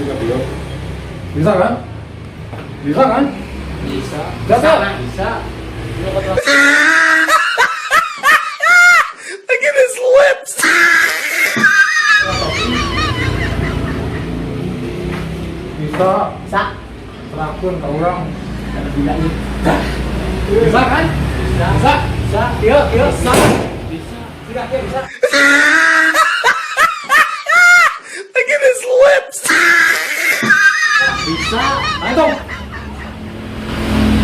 Siga kieu. Bisa kan? Bisa kan? Bisa. Bisa. Bisa. Look at his lips. Bisa. Bisa. Serahkeun ka urang. Tidak nih. Bisa kan? Bisa. Bisa. Bisa. Kieu, kieu, bisa. Bisa. Siga kieu bisa. Look at his lips. Bisa. Ayo dong.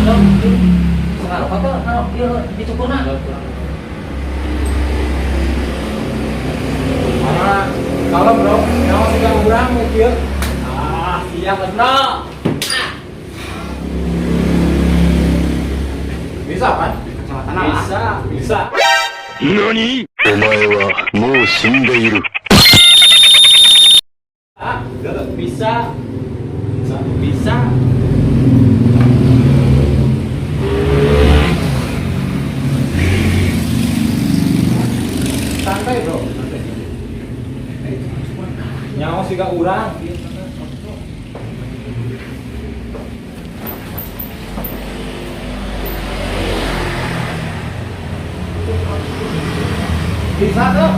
Dong, ngarokok tuh, ngarok ieu dicukurna. Mana? Kalau bro, nyawa siga urang nu kieu. Ah, siap, Bro. Bisa kan? Kecamatan lah. Bisa. Bisa. 何お前はもう死んでいる。 Ah, bisa. Bisa. Santai bro. Santai. Nyawa siga urang. Bisa tuh.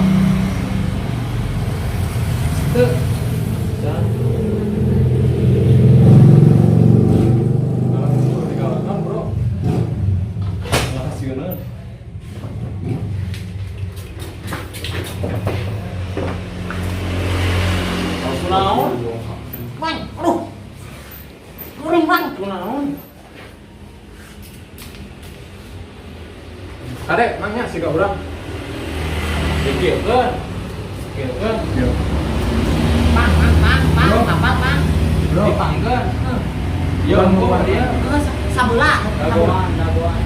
Tuh. Bisa. Nah, 36 bro. Makasih bener. Kunaon? Mang, aduh. Kuring, Mang. Kunaon? Kade, nanya siga urang. Dikieukeun. Kieukeun. Iya. Mang, mang, mang, mang, Bro. apa, mang? Bro. Dipangkeun. Ya, Urang engko mau dia. Heeh, sabelah. Dagoan, dagoan.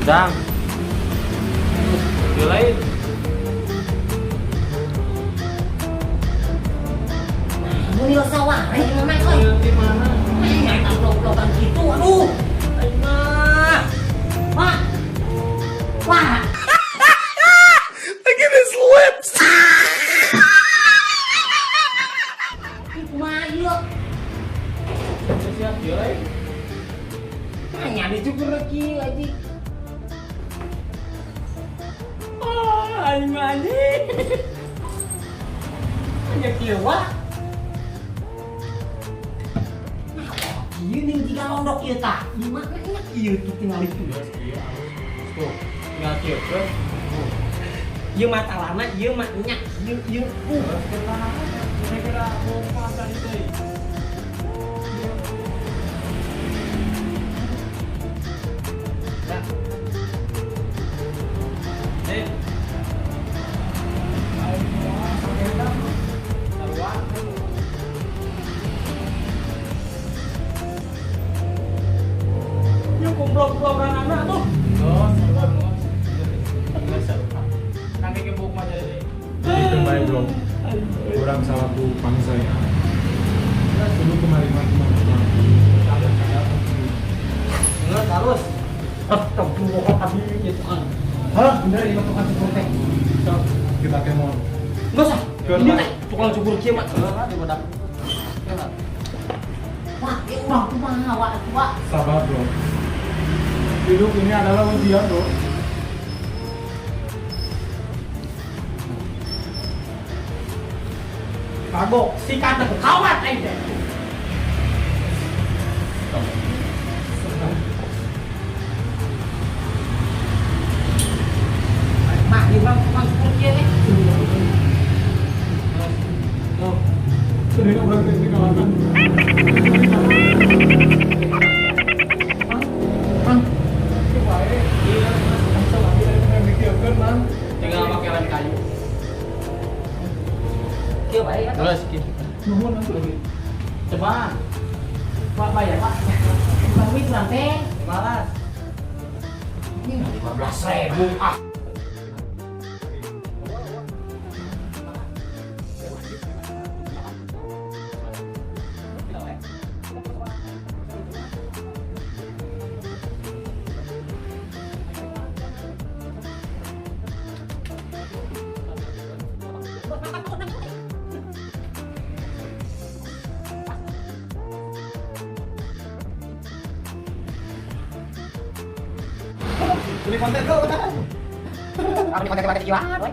Udang. Ieu lain. Mun ieu sawah, rek mang euy. Di mana? Nyata blok-blokan gitu, aduh. Aing mah. Mak. Wah, Look at his lips. kumaha ieu? Siap, ieu lain. Nanya dicukur kieu anjing. Oh, aing mah anjing. Hanya kieu wah. Kieu ning jiga londok ieu tah. Ieu mah nya kieu tuh tingali tuh. Iya, tuh. Tinggal kieu ke. Ieu mah talana ieu mah nya ieu ieu. Kira-kira mau tadi teh. Ya. Eh. Yuk kumplok-kumplokan anak tuh. Oh, nanti kebuk mah jadi. Itu baik bro. Orang salaku bangsa ya. Dulu kemarin mah enggak harus. Astagfirullah tadi gitu kan. Hah, bener ini tukang cukur teh. Kita kemon. Enggak usah. Ini teh tukang cukur kieu mah. Wah, ieu urang kumaha wa atuh. Sabar bro. Hidup ini adalah ujian bro. Kagok, sikat aku kawat aing teh. Mah, ieu mah tukang cukur kieu teh. Tuh. Sudah urang teh dikalahkan. Mang, kieu wae. Iya, Mang. Tinggal pakai lem kayu. Kieu bae ya. Terus kieu. Nuhun atuh lagi. Coba. Pak bayar, Pak. Bang duit urang teh. Malas. Ini 15.000 ah. Beli konten dulu kan. Kami konten konten gimana, boy?